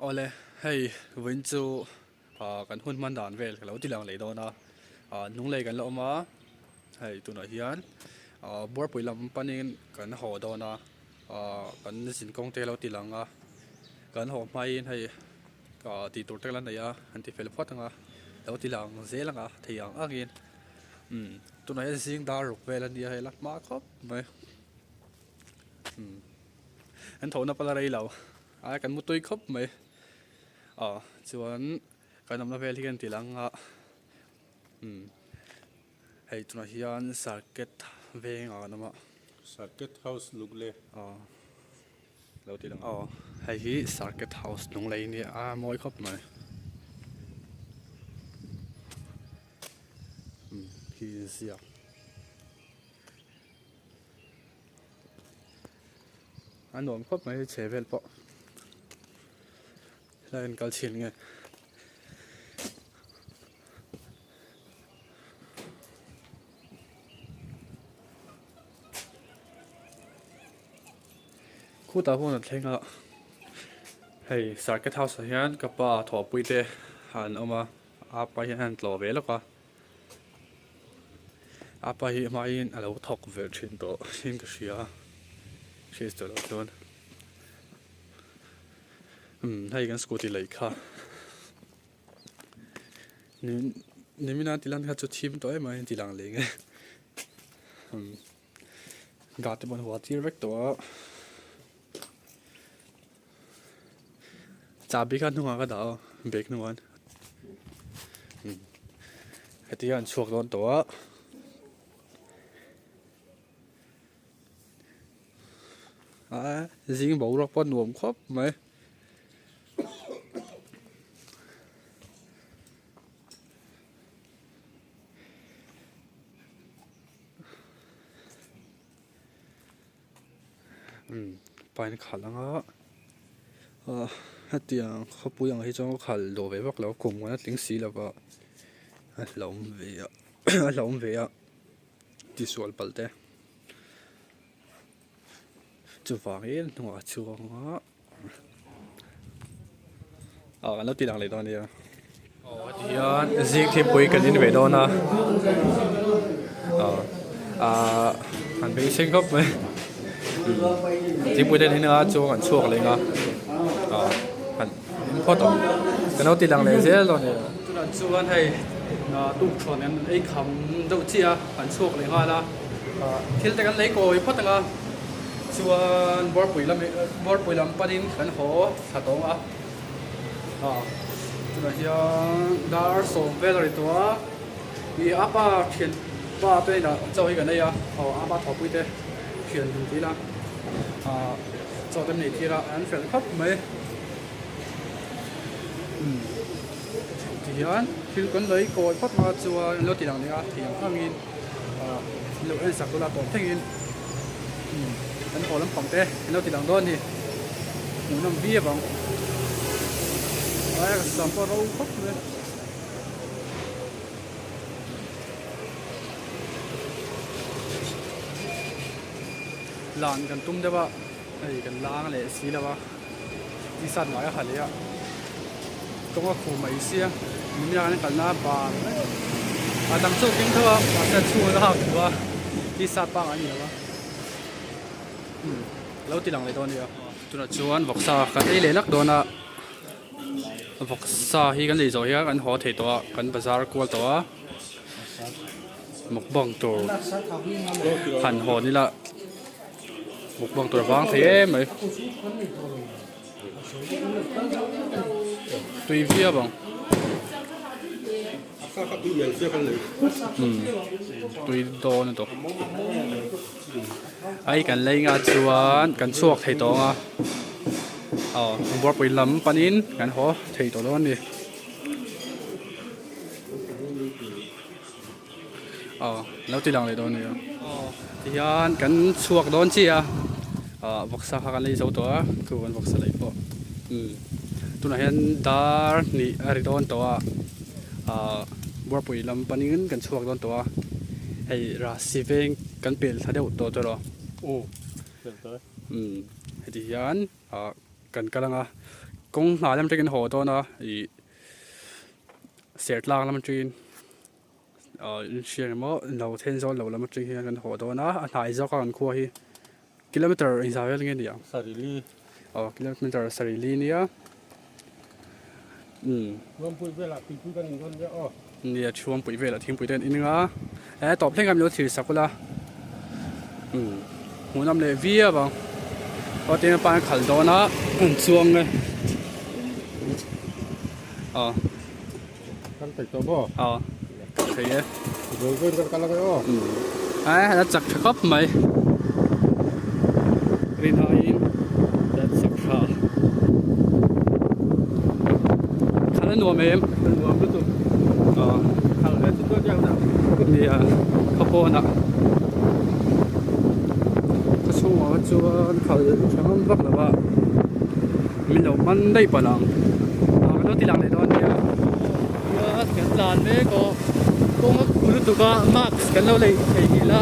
Awle, hei vawiin chu kan hun hman dan vel ka lo ti lang leh dawn a, hnung lei kan la awm a, hei tunah hian buarpui lam panin kan haw dawn a, kan zinkawng te lo ti lang a, kan haw hmain hei tih tur te la nei a, an ti fel phawt ang a, lo ti lang zel ang a thei ang angin umm tunah hian zing dar ruk vel a nia hei la hma khawp mai umm an thawhna pawh la rei lo a kan mutui khawp mai ah chuan kan awmna vel hi kan ti lang a umm hei tunah hian circuit vengah kan awm a. Circuit house luk le. Aw lo ti lang aw hei hi circuit house hnung lei nia a mawi khawp mai umm khi ziak. A nuam khawp mai hei chhe vel pawh helai an kal chhin nge. Khutah huan a thleng a hei circuit house ah hian ka pa thawhpui te an awm a apa hian a han tlawh ve lawk a apa hi hmain a lo thawk ve thin tawh in ka hria hriat tawh loh chuan umm hei kan scooty lei kha. Nimina ti lan kha chu thim tawh em a inti lang leh nge gate te pawh an hual tir vek tawh a chahbi kha hnungah ka dah a bag hnungah heti hian an chhuak dawn tawh a. Zing boruak pawh a nuam khawp mai. Umm pine khalh anga ah hetiang khawpui ang hi chuan ka khalh duh ve vak lo kum a tling si lova a hlauhawm ve a a hlauhawm ve a tisual palh te chuvangin hnungah chuang a. Ah kan lo ti lang leh dawn ania aw heti hian zing thingpui kan in ve dawn a ah ah an beisei khawp mai thingpui te an in a chuan an chhuak leh ang a ah han in phawt ang kan lo ti lang leh zel dawn ania tunah chuan hei ah tukṭhuan an ei kham deuh chiah a an chhuak leh nghal a ah thil te kan lei kawi phawt ang a. Chuan Buarpui lam Buarpui lam panin kan haw thla tawng a, ah tunah hian dar sawm vel a ri tawh a, ih a pa thian pa te inah chaw hi kan ei a, aw a pa thawhpui te thian dun tih ila ah chaw te an nei tir a an fel khawp mai umm tihian thil kan lei kawi phawt hma chuan an lo ti lang leh a thei ang angin. ah an lo en sak tawh la tawp thlengin umm an haw lampang te an lo ti lang dawn a ni hmuhnawm viau ang aia ka sam pawh ro khawp mai lan kan tum deuh a hei kan lang leh si lo a t-shirt ngai a ha leh a kawng a khuh mai sia nimina kan kalna a ban a dang chu a keng tho a mahse a chhungah a hak duh a t-shirt pangngai a ni lo a umm lo ti lang leh dawn a nia tunah chuan vawksa kan ei leh lak dawn a vawksa hi kan lei zawh hian kan haw thei tawh a kan bazar kual tawh a mukbang tur han hawn ila. Mukbang tur a vang thei em mai. Tui viau ang. Umm tui dawn a tawh. Ai kan lei nga chuan kan chhuak thei tawh ang a. Aw buarpui lam panin kan haw thei tawh dawn a ni. Aw lo ti lang leh dawn nia. Aw tihian kan chhuak dawn chiah a ah vawksa kha kan lei zo tawh a chu kan vawksa lei pawh umm tunah hian dar hnih a ri dawn tawh a ah buarpui lam panin kan chhuak dawn tawh a hei rasi veng kan pel thla deuh tawh tawh rawh umm heti hian ah kan kal ang a. Kawng hnai lam atangin haw dawn a ih sertlang lam atangin ah inhriat emaw lo then zawl lo lam atang hian kan haw dawn a a hnai zawk a kan khua hi kilometer engzah vel nge ni ang sarih li aw kilometer sarih li nia umm Thuampui velah thingpui kan in dawn nia aw nia Thuampui velah thingpui te kan in anga he tawp thleng khan min lo thlir sak ula umm hmuhnawm leh viau ang aw tin a pa hian a khalh dawn a an chuang e aw kan thei tawh maw aw thei e zawi zawiin kan kal ang e aw a la chak tha khawp mai rin aiin la chak tha khalh a nuam em a nuam lutuk aw khalh ve chu chuan ang nia khawpawnah ka chhungah chuan khalh tha ngam vak lo a min lo man daih palh ang ah ka lo ti lang leh dawn nia nia kan tlan mek aw kawng a khu lutuk a mask kan lo lei thei nghilh a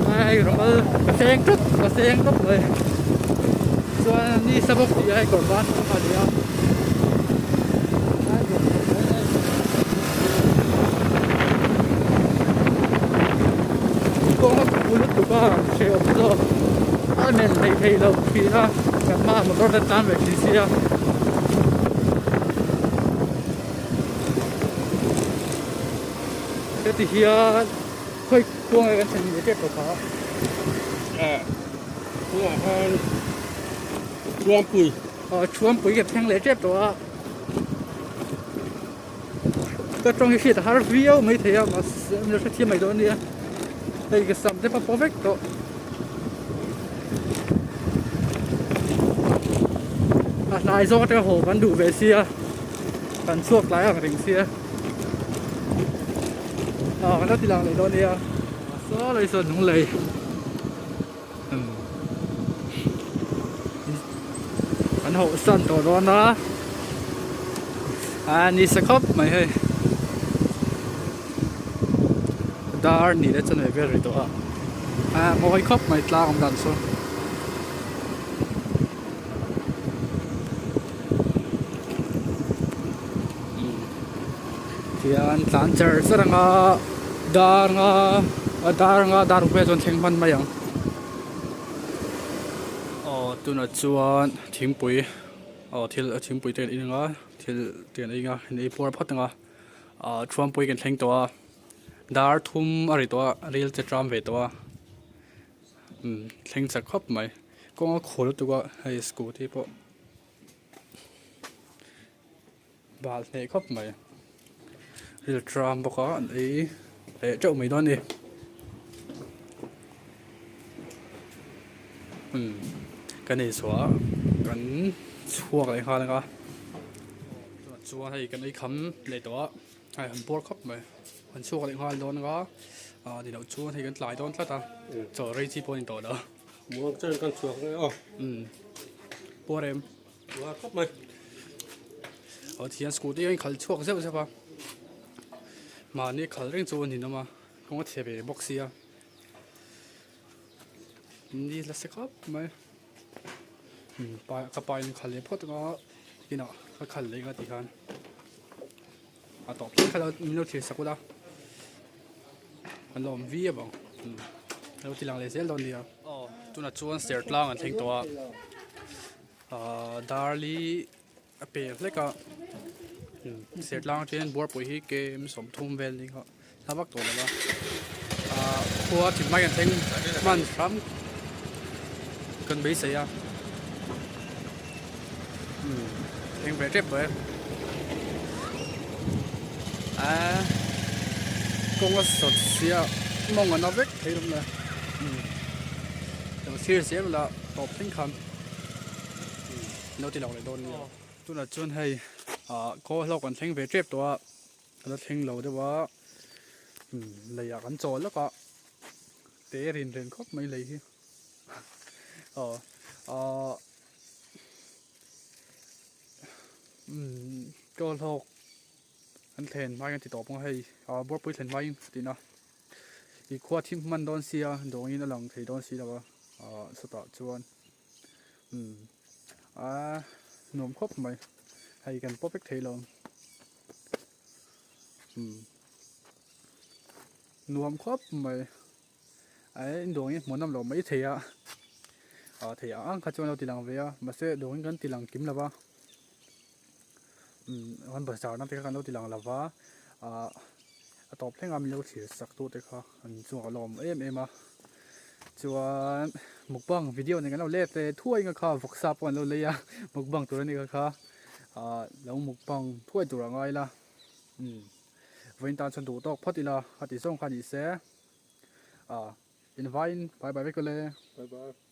hei rawng ka seng tawp ka seng tawp mai chuan ni sa bawk tih a hei kawr ban a ni a. Kawng a khu lutuk a hrehawm zawk a men hleih theih loh thin a kan hmaah motor te tlan ve thin sia. Heti hian khawi khuang nge kan thlen ni tep tawh kha. Ah tunah khan Thuampui. Aw Thuampui ka thleng leh tep tawh a. Ka tawng hi hriat a har viau mai thei a mahse an lo hrethiam mai dawn ania hei ka sam te pawh a paw vek tawh. A hnai zawk atanga haw kan duh ve sia kan chhuak tlai ang reng sia ah kan lo ti lang leh dawn ania saw lai sawn lunglei. An hauh san tawh dawn a a ni sa khawp mai hei dar ni leh chanve vel ri tawh a a mawi khawp mai tlang awm dan chu. Tihian tlan char char anga dar anga dar anga dar ruk vel chuan thleng hman mai ang aw tunah chuan thingpui aw thil thingpui te kan in anga thil te kan ei anga in ei puar phawt anga ah thuampui kan thleng tawh a dar thum a ri tawh a ril che tram ve tawh a umm thleng chak khawp mai kawng a khawl lutuk a hei scooty pawh. Bal hneh khawp mai ril tram bawk a an ei leh teuh mai dawn a ni umm kan ei chhuah a kan chhuak leh nghal ang a chuan hei kan ei kham leh tawh a hei an bawr khawp mai an chhuak leh nghal dawn ang a ah ni loh chuan hei kan tlai dawn tlat a chaw rei chi pawh a ni tawh lo. Muang chuan kan chhuak nge aw. Umm puar em. Puar khawp mai. Aw thian scooty a inkhalh chhuak zeuh zeuh a. Mahni khalh reng chu a ninawm a, kawng a chhe ve bawk sia. Ni la se khawp mai. Umm pa ka pa in khalh leh phawt anga inah ka khalh leh nga tikhan a tawp thleng kha lo min lo thlir sak ula. An lo awm viau ang a lo ti lang leh zel dawn nia. Aw tunah chuan sertlang an thleng tawh a ahh darli a pe hlek a sertlang atangin buarpui hi kem sawmthum vel ni kha hla vak tawh lo va ahh khua thim mai an thleng hman hram kan beisei a umm thleng ve tep tawh e aaa kawng a sawt sia mawng a na vek thei lawm le umm lo thlir zel ula tawp thleng khan umm lo ti lo leh dawn nia tunah chuan hei ah khaw hlawk an thleng ve tep tawh a a la thleng lo deuh a umm leiah kan chawl lawk a te rin ren khawp mai lei hi. Aw ahh umm chaw hlawk an thlen hmain an ti tawp ang a hei ah buarpui thlen hmain tihna ih khua thim hman dawn sia dawngin a lang thei dawn si lo a ah chutah chuan umm ah. Nuam khawp mai. Hei kan pawp vek thei lo. Umm. Nuam khawp mai. Ai dawng hi hmuhnawm loh mai thei a. Ah thei ang ang kha chuan lo ti lang ve a. Mahse dawng hi kan ti lang kim lo va. Umm kan bazar na te kha kan lo ti lang lo va. Ah a tawp thleng a min lo thlir sak tu te kha an chungah a lawm em em a. Chuan mukbang video nen kan lo let ve thuai nga kha vawksa pawh an lo lei a mukbang tur a ni kha kha ah lo mukbang thuai tur a ngai la umm vawiin tan chuan duh tawk phawt ila a tih zawng kha ni se ah invaiin bye bye vek ule. Bye bye.